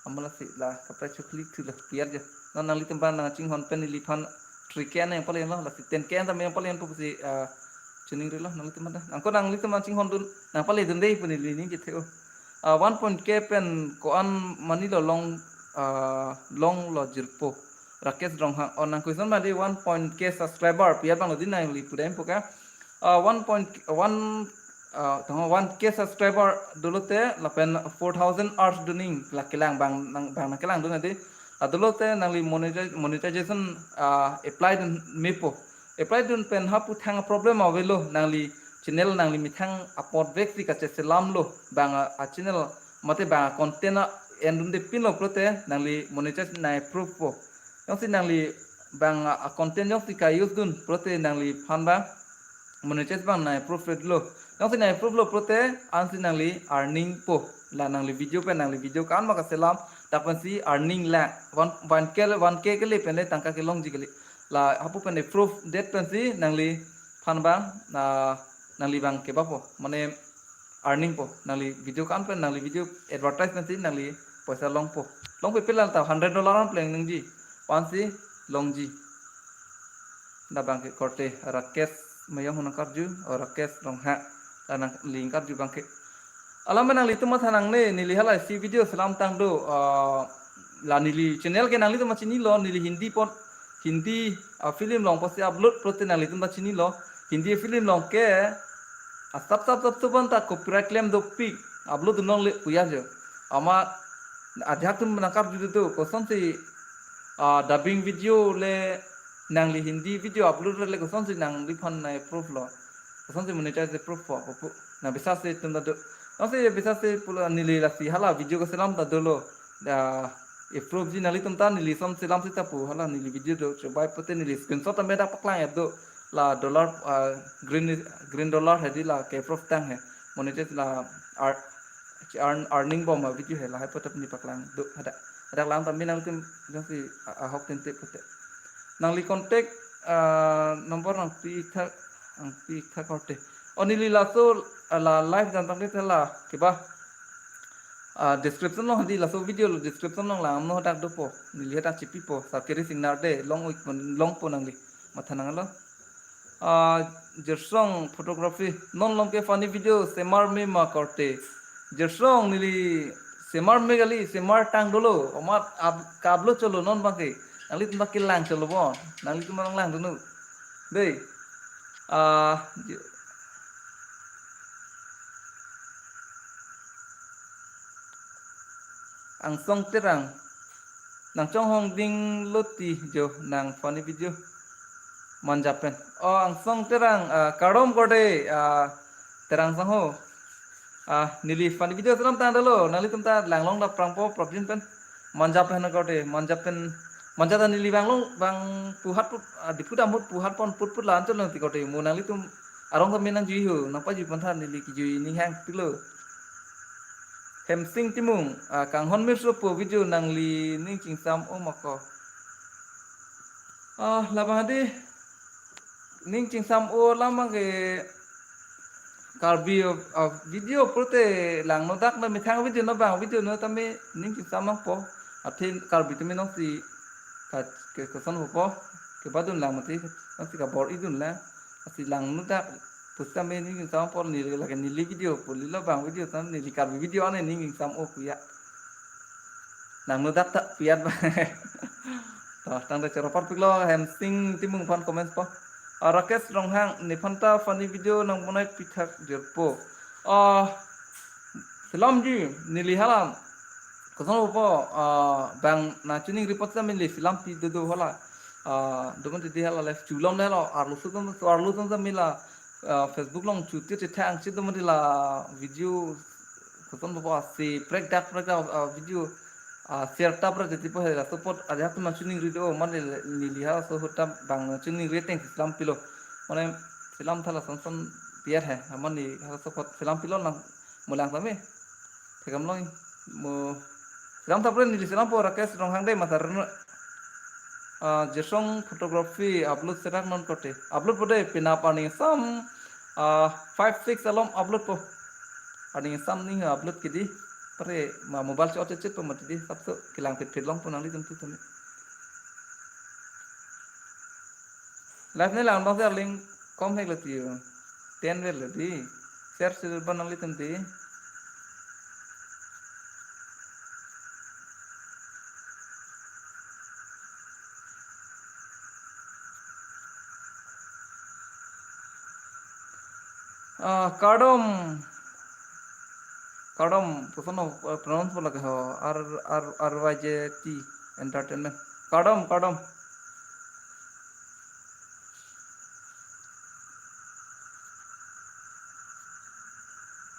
Amat lasi la kaprek chokuli thulo pial je. Non nanglitum abang nangchinghon pen neliphan three K nangpale lo, lasi ten K ta nangpale po pusi, ah, chuning rilo nanglitum abang ta. Anke nanglitum nangchinghon dun, nangpale dun de pu neli ning kethe o. Ah, one point K pen ko-an mane lo long, ah, longlo jirpo. Rakesh Ronghang, oh, nang question mane one point K subscriber, piat abang lo di nangli pudam po ka. Ah, one point one, ah, tong one K subscriber dolote, lapen four thousand hours doning, la kelang abang, nang, abang nangkelang dun adi. Ah, dolote nangli monetize-, monetization, ah, apply dun mepo. Apply dun pen hapu thang problem avelo, nangli channel nangli methang apot vek si kacheselam lo, abang a, a-channel mate abang a-content a-en dunde pinlo pulote nangli monetize nangprove po. Jongsi nangli abang a, a-content jongsi ka-use dun pulote nangliphan abang monetize abang nangprove lo. Jongsi nangprove lo pulote ansi nangli earning po. La nangli video pen nangli video ko-an ma kaselam, dak pensi earning lang. One, one K le, one K kele pen le tangka kelongji kele. La hapu pen le proof det pensi nangliphan abang, ah, nangli abang kebak po. Mane earning po. Nangli video ko-an pen nangli video advertise pensi nangli poisa longpo. Longpo pe lang ta hundred dollar an pleng nangji. Ansi longji. Dak abangke korte Rakesh Mayong hu nangkarju, oh, Rakesh Ronghang. La nangli nangkarju abangke. Alam nanglitum matha nangne, neli hala isi video selam tang do, ah, la neli channel ke nanglitum chinilo, neli Hindi pon, Hindi, ah, film along pusi upload pulote nanglitum ta chinilo. Hindi film along ke, ah, sap sap sap sap an ta copyright claim dopik, upload dunlongle pu ya jo. Amat ajahak atum nangkarju do, kosonsi, ah, dubbing video le nangli Hindi video upload le kosonsi nangliphan nangprove lo. Kosonsi monetize proof po, po, po. Nang biswas se atum ta do. Nang se biswas se pulo neli lasi hala video kaselam ta dolo. Da, approve ji nanglitum ta neli som selam seta pu hala neli video do. Chobai pulote neli screenshot ta meda paklang ya do. La dollar, ah, green, green dollar hedi la ke-approve tang he. Monetize la ar-, earn, earning bom a-video he lahai pulote neli paklang do. Hadak, hadak lang ta mi nanglitum jongsi a-, ahok tente pulote. Nangli contact, ah, number nangpi tha, nangpi tha korte. Oh, neli laso, ah, la live jan tangte la keba. Ah, description along di laso video lo description along lang amno hadak dopo. Neli hadak chipipo. Sarkiri Singnar de long oi longpo nangli. Matha nanglo. Ah, Jirsong Photography. Non lom ke funny video semar me ma korte. Jirsong neli semar me kali, semar tang dolo. Omat ab kablo cholo non bangke. Nanglitum bangke lang cholo bon. Nanglitum lang lang dunu. Dei. Ah, Ji- Angsong Terang. Nangchonghong ding loti jo nang funny video. Manja pen. Oh, Angsong Terang, ah, kardom korte, ah, Terang sangho. Ah, neli funny video selam tang dolo. Nanglitum ta langlong dap prangpo, problem pen. Manja pen korte, Manja pen. Manja ta neli bang long, bang puhat put, ah, diput amut puhat pon put put lan chon lang ti korte. Mo nanglitum arong ta menang jui ho, nangpajui pon tha neli kijui ning hang pilo. Hemsing Timung, ah, kanghon mir sopo video nangli ning chingsam o mako. Ah, labang hadi ning chingsam o lam ke Karbi, ah, video pulote langno dak na methang video no bang video no tame ning chingsam po. Athe Karbi tame nongsi ka ke koson po kebadun lang mati nongsi kabor-idun lang. Asi langno dak pusitame ning chingsam po neli lake neli video pulilo bang video tame neli Karbi video ane ning chingsam o kuya. Nangno dak ta piyat ba. To, tangte choro parpiklo Hemsing Timung aphan comments po. Ah, Rakesh Ronghang, nephan ta funny video nang bonai pithak jirpo. Ah, selam ji, neli hala. Koson po, ah, bang nangchiningri apot sa neli selam pi dodo hala. Ah, doman titi hala live chulom le lo, arlo sudon, arlo sudon sa mila, ah, Facebook along chuti chethang chit doman tila video koson po asi prek dak prek dak, ah, video, ah, share ta prek jati po hela support aja tu nangchiningri do mane neli ha so hutam bang nangchiningri ateng selam pilo. Mane selam tha lason son piat he. Mane ha support selam pilo nang mulang tame. Thekam long mo selam ta prek neli selam po Rakesh Ronghang de masar. Ah, Jirsong Photography upload serak non korte. Upload po de penap arni sam, ah, five six alom upload po. Arni sam ning upload kidi. Pare ma mobile si ot chit po mati di. Sapso kelang pit pit longpo nanglitum tu tuni. Live ne lang bang se link kom hek lati yo. Ten vel lati. Share share ban nanglitum ti. Ah, kardom. Kardom, koson, ah, pronounce po lake ho, R, R, R Y J T Entertainment. Kardom, kardom.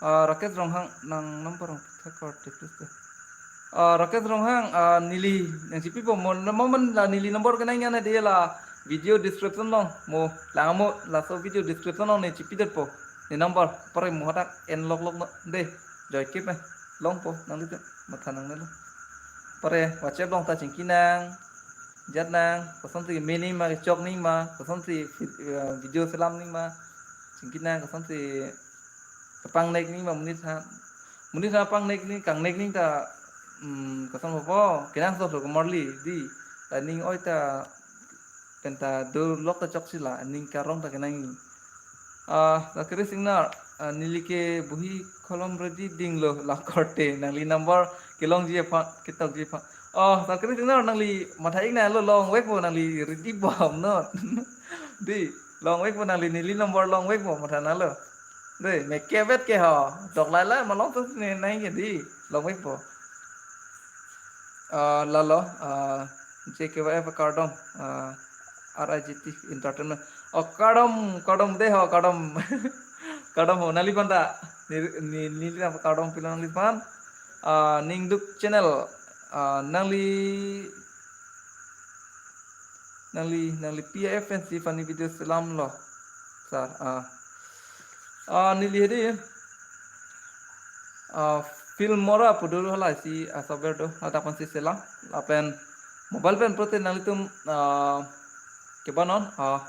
Ah, Rakesh Ronghang nang number rong thek kor tik tik. Ah, Rakesh Ronghang, ah, neli nangchipipo mo, mo man la neli number kenang yan de la video description along mo lang mo laso video description along ne chipidetpo ne number pare mo hadak en lok lok no de joy kip eh longpo nanglitum matha nangnelo pare WhatsApp along ta chingki nang jat nang kosonsi mini ma chok ning ma kosonsi vid-, eh, video selam ning ma chingki nang kosonsi kapangnek ning ma monit ha monit ha pangnek ning kangnek ning ta, mm, koson po kenangsot lo komorli di ta ning oi ta penta do lok ta chok sila ning karong ta kenang. Ah, Zakiri Singnar, ah, neli ke buhi kolom ready dinglo la korte nangli number kelongji aphan ketokji aphan. Oh, Zakiri Singnar nangli matha ik nanglo longvekpo nangli ready bom non. Di longvekpo nangli neli number longvekpo matha nanglo. Dei, me kebet ke ho. Dok lai lai malong tu ne nai ke di. Longvekpo. Ah, lalo, ah, J K Y F kardom, ah, R I G T Entertainment. Oh, kardom, kardom de ho, kardom. Kardom ho, nangli phan ta. Ni, ni, ni, ni kardom pilo nangli phan. Ah, Ningduk Channel. Ah, nangli Nangli, nangli P I F N C funny video selam lo. Sir, ah. Ah, neli hedi. Ah, film mora pudur hala si, ah, software do, hadak aphan si selam. Lapen mobile pen pulote nanglitum, ah, kebanon, ah,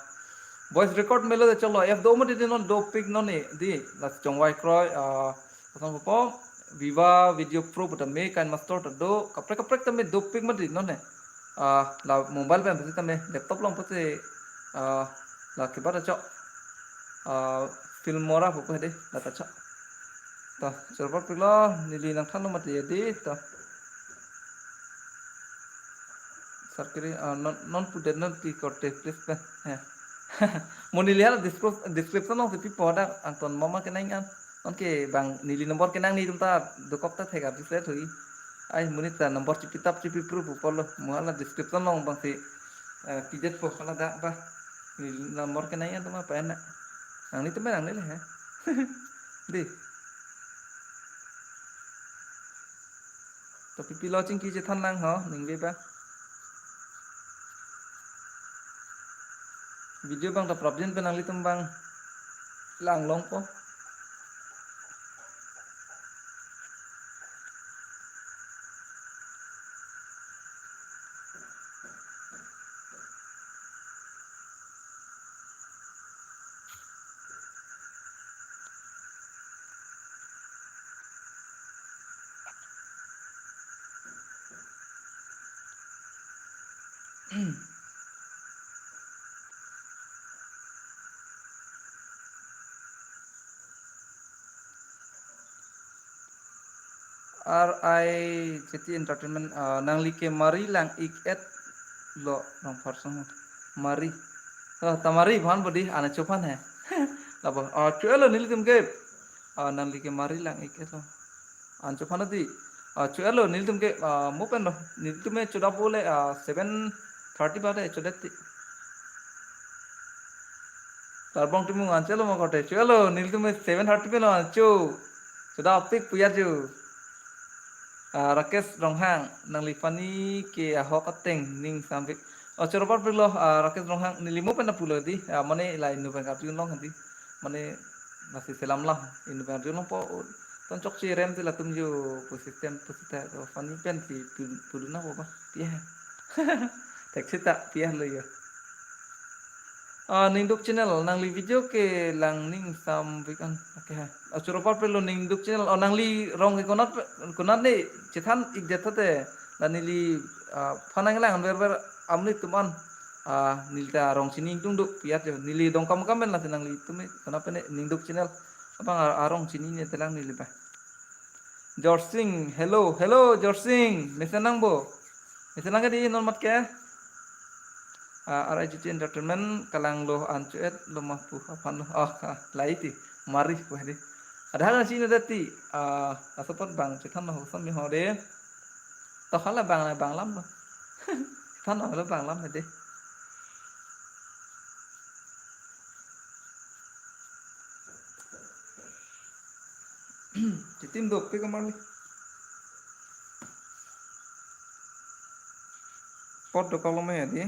voice record melo de cholo, F do mo di non dopik non ni, di, la chongvai kroi, ah, koson po, Viva Video Pro pu tame KineMaster ta do, kaprek kaprek tame dopik mati non he. Ah, la mobile pen pusi tame, laptop along pusi, ah, la kibat acho. Ah, Filmora pu ko hedi, la ta cho. To, choro apor pik lo, neli nangthanlo mati hedi, to. Sarkiri, ah, non, non pudet non ti korte, please pen. He. Mo neli hala descrip-, description alongsi pipo dak angton mama kenang an. Anke bang neli number kenang ni atum ta dokok ta thek-a, please thui. Ai, monit ta number chipitap chipi pru pu apotlo. Mo hala description along bangsi, eh, pidet po hala dak ba. Neli number kenang an atum apa enak. Nanglitum nangne le he. Di. To pipilo chingki chethan lang ho, ningve ba. Video abang ta prapjin pen nanglitum abang lang longpo. R I J T Entertainment, ah, nangli ke mari lang ik et lo nang person mari. Oh, ta mari aphan bodi ana chophan he. Labo, ah, chuelo nelitum ke. Ah, nangli ke mari lang ik et lo. Ancho aphan di. Ah, chuelo nelitum ke, ah, mo pen lo. Nelitum me chodap bole, ah, seven thirty bade chodet ti. Tarbong Timung anchelo ma korte. Chuelo, nelitum seven thirty pen lo ancho. Chodapik pu ya ju. Ah, Rakesh Ronghang, nangli funny ke ahok ateng ning samvik. Oh, choro apor pik lo, ah, Rakesh Ronghang, neli mo pen ta pulo di. Ah, mane la inut pen karjun long di. Mane lasi selam lang, inut pen karjun longpo. Ton chokche rem ti latum ju pu system pu sita to funny pensi pu-, pudun nangpo ba. Pi he. Thek sita pi he lo ya. Ah, Ningduk Channel, nangli video ke lang ning samvik an. Okay, ha. Ah, choro apor pik lo Ningduk Channel. Oh, nangli rong ke konat pe-, konat ne chethan ik det thate. La neli, ah, phan nanglang ver ver amonit atum an. Ah, neli ta rong chini ingtung do pi ya jo. Neli Dongkamukam pen lasi nanglitum me konat pen ne Ningduk Channel. Abang a-, arong chinine telang neli ba. Jorsing, hello, hello, Jorsing. Mesen nangpo. Mesen nang ke di non mat ke. Ah, R I G T Entertainment, kalang lo ancho et lo ma pu aphan lo. Oh, ah, la iti. Mari pu hedi. Ada hal sini dati. Ah, asapot bang chethan lo hosam mi ho de. To hala bang na bang lam lo. Chethan lo bang lam hedi. Chitim dopik amarli. Pot dokok lo me ya di.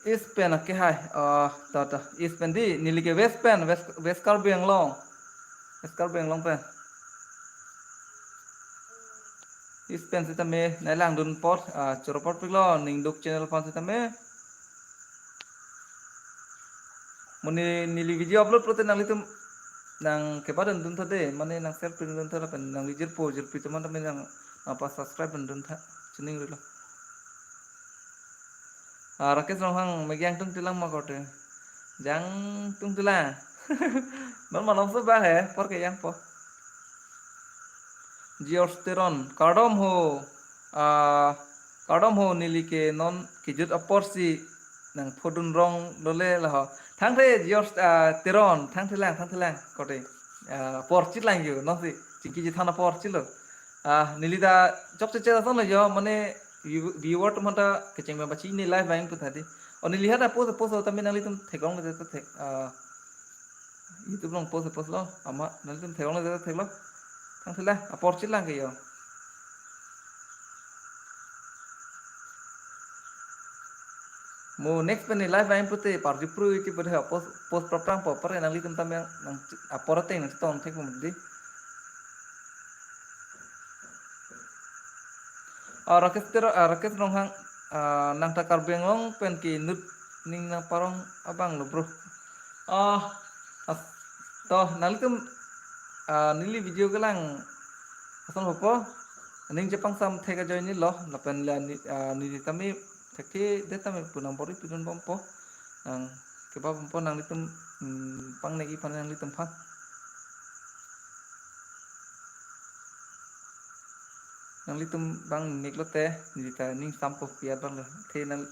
East pen ke hai. Ah, ta, ta. East pen di, neli ke West pen, West, West Karbi Anglong. West Karbi Anglong pen. East pen sitame, nai langdun apot, ah, choro apor pik lo, Ningduk Channel aphan sitame. Mo ne neli video upload pulote nanglitum nang kebat dun dun tha de, mane nang share pin dun tha lapen nangli jirpo jirpi atum an tame nang apa subscribe pin dun tha, chiningrilo. Ah, Rakesh Ronghang, megi angtung tilang ma korte. Jangtung tilang. Non malom so ba he, apor ke jangpo. George Teron, kardom ho. Ah, kardom ho neli ke non kejut aporsi nang phodun rong lole laho. Thangthe George, ah, Teron, thangthe lang, thangthe lang korte. Ah, apor chit lang yo, non si. Chingki chethan apor chit lo. Ah, neli ta chokche che ason lo yo, mane view-, viewer atum aphan ta kecheng ba bachi ne live bang pu tha di. O neli ha ta post, post tame nanglitum theklongle ta thek, ah, YouTube along post, post lo, ama nanglitum theklongle ta theklo. Thangthe la, apor chit lang ke yo. Mo next pen ne live bang pute parju pru iti pada post, post prapprang po, apor nanglitum tame nang apor ateng nang tong thek mo di. Ah, Rakesh Tero, ah, Rakesh Ronghang, ah, nang ta Karbi Anglong pen ke inut ning nang parong abang lo, bro. Ah, as, to, nanglitum, ah, neli video kelang ason hopo, ning chepangsam thek ajoine lo, lapen la ni, ah, neli tame thekthe det tame pu nang bor-i pidun bompo, nang kebabompo nanglitum, hmm, pangnek-i aphan nanglitum aphan. Nanglitum bang nek lote, neli ta ning sampo pi-et abang lo. The nang,